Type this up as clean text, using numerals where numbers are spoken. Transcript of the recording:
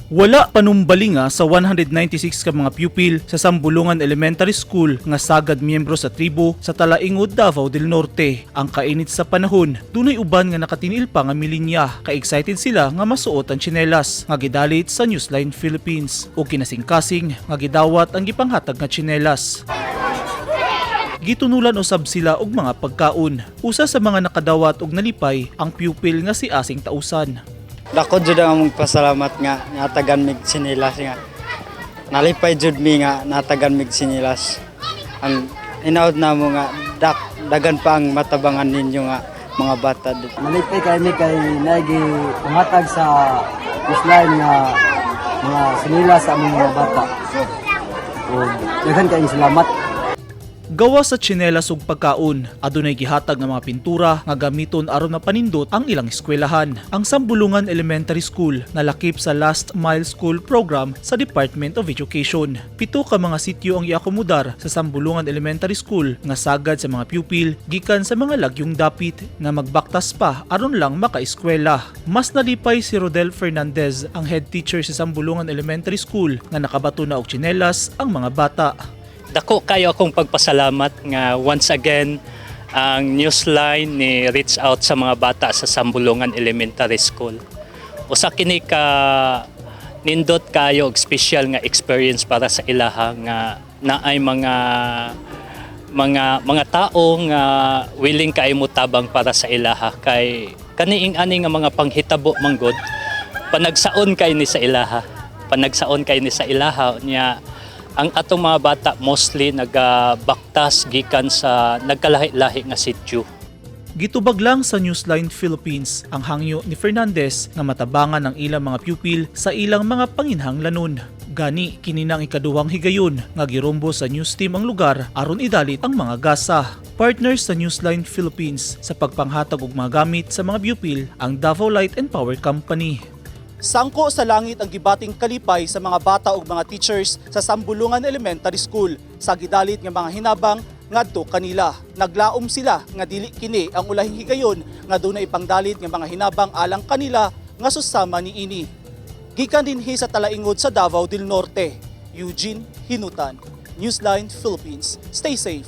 Wala panumbalinga sa 196 ka mga pupil sa Sambulungan Elementary School nga sagad miyembro sa tribo sa Talaingod, Davao del Norte. Ang kainit sa panahon, dunay uban nga nakatiniil pa nga milinya. Ka-excited sila nga masuot ang tsinelas nga gidalit sa Newsline Philippines ug kinasingkasing nga gidawat ang gipanghatag nga tsinelas. Gitunulan usab sila og mga pagkaon. Usa sa mga nakadawat og nalipay ang pupil nga si Asing Tausan. Dako jud ang among pasalamat nga natagan mig sinilas nga. Nalipay jud mi nga natagan mig sinilas. Ang hinaot namo nga dagan pa ang matabangan ninyo nga mga bata dito. Nalipay kay mi kay naay panghatag sa Newsline nga mga sinila sa among mga bata. Ug daghan kayong salamat. Gawa sa tsinelas ug pagkaon, adunay gihatag nga mga pintura nga gamiton aron mapanindot ang ilang eskwelahan. Ang Sambulungan Elementary School nalakip sa Last Mile School Program sa Department of Education. 7 ka mga sityo ang iakomodar sa Sambulungan Elementary School nga sagad sa mga pupil gikan sa mga lagyong dapit nga magbaktas pa aron lang makaeskwela. Mas nalipay si Rodel Fernandez, ang head teacher sa Sambulungan Elementary School, nga nakabato na og tsinelas ang mga bata. Dako kayo akong pagpasalamat nga once again ang Newsline ni reach out sa mga bata sa Sambulungan Elementary School. Usa kini ka nindot kayo og special nga experience para sa ilaha nga naay mga tao nga willing kaayo motabang para sa ilaha, kay kaniing ani nga mga panghitabo manggod panagsaon kay ni sa ilaha, panagsaon kay ni sa ilaha niya. Ang atong mga bata mostly nagabaktas gikan sa nagkalahi-lahi nga sityo. Gitubag lang sa Newsline Philippines ang hangyo ni Fernandez nga matabangan ang ilang mga pupil sa ilang mga panginhanglanon. Gani kini nang ikaduhang higayon nga girumbo sa news team ang lugar aron idalit ang mga gasa. Partners sa Newsline Philippines sa pagpanghatag og mga gamit sa mga pupil ang Davao Light and Power Company. Sangko sa langit ang gibating kalipay sa mga bata ug mga teachers sa Sambulungan Elementary School sa gidalit nga mga hinabang ngadto kanila. Naglaom sila nga dili kini ang ulahing higayon nga dunay ipangdalit nga mga hinabang alang kanila nga susama niini. Gikan dinhi sa Talaingod sa Davao del Norte, Eugene Hinutan, Newsline Philippines. Stay safe.